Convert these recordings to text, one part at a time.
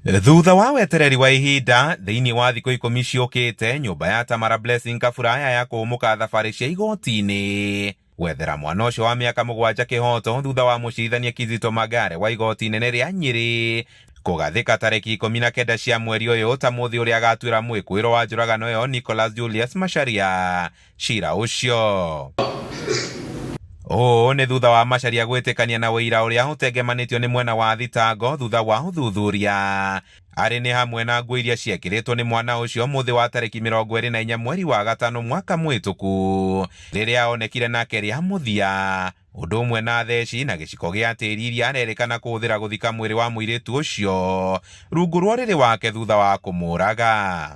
Thutha wa wetereri wa ihinda thĩinĩ wa thikũ 10 ciũkĩte, nyũmba ya Tamara Blessing Kaburaya ya kũhũmũka thabarĩ cia igoti-inĩ gwethera mwana ũcio wa mĩaka 7 kĩhoto thutha wa mũcirithania Kizito Magare wa igoti inene rĩa Nyĩrĩ kũgathĩka tarĩki 19 cia mweri ũyũ ta mũthĩ ũrĩa agatuĩra mwĩkũĩro wa njũragano ĩyo Nicholas Julius Macharia cira ũcio. Ũũ nĩ thutha wa Macharia gwĩtĩkania na ũira ũrĩa ũtengemanĩtio nĩ mwena wa thitango thutha wa ũthuthuria arĩ nĩ hamwe na nguo iria ciekĩrĩtwo nĩ mwana ũcio mũthĩ wa tarĩki 24 mweri wa gatano mwaka mũhĩtũku rĩrĩa onekire nake rĩa mũthia, ũndũ ũmwe na theci na gĩciko gĩa tĩri iria arerĩkana kũhũthĩra gũthika mwĩrĩ wa mũirĩtu ũcio rungu rwa ũrĩrĩ wake thutha wa kũmũraga.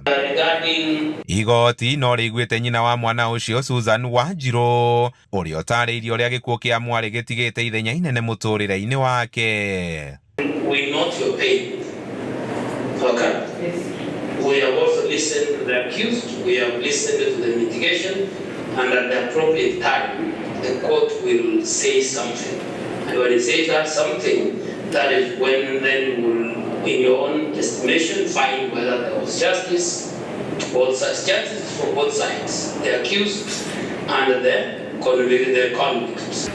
Igoti no rĩiguĩte nyina wa mwana ũcio Susan Wanjirũ ũrĩa ũtarĩirie ũrĩa gĩkuũ kĩa mwarĩ gĩtigĩte ithenya inene mũtũrĩre-inĩ wake. We note your pain. Okay? Yes. We have also listened to the accused, we have listened to the mitigation, and at the appropriate time, the court will say something. And when it says that something, that is when then we'll, in your own estimation, find whether there was justice, both sides, justice for both sides, the accused and the convict.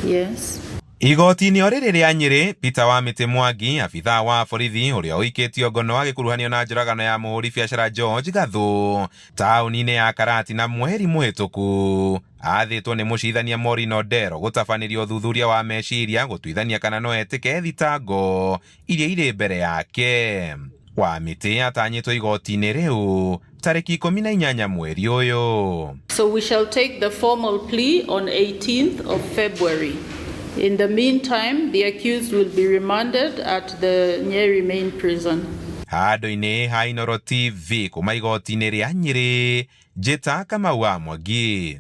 Yes. Igoti-inĩ o rĩrĩ rĩa Nyĩrĩ, Peter Wamĩtĩ Mwangi, abithaa wa borithi ũrĩa ũikĩtio ngono agĩkuruhanio na njũragano ya mũhũri biacara George Gathu taũni-inĩ ya Karatina mweri mũhĩtũku, athĩtwo nĩ mũcirithania Maureen Odero gũtabanĩria ũthuthuria wa meciria gũtuithania kana no etĩke thitango iria irĩ mbere yake. Wamĩtĩ atanyĩtwo igoti-inĩ rĩu tarĩki 18 mweri ũyũ. So we shall take the formal plea on 18th of February. In the meantime, the accused will be remanded at the Nyeri main prison. Handũ-inĩ ha Inooro TV kuma igoti-inĩ rĩa Nyĩrĩ, njĩta Kamau wa Mwangi.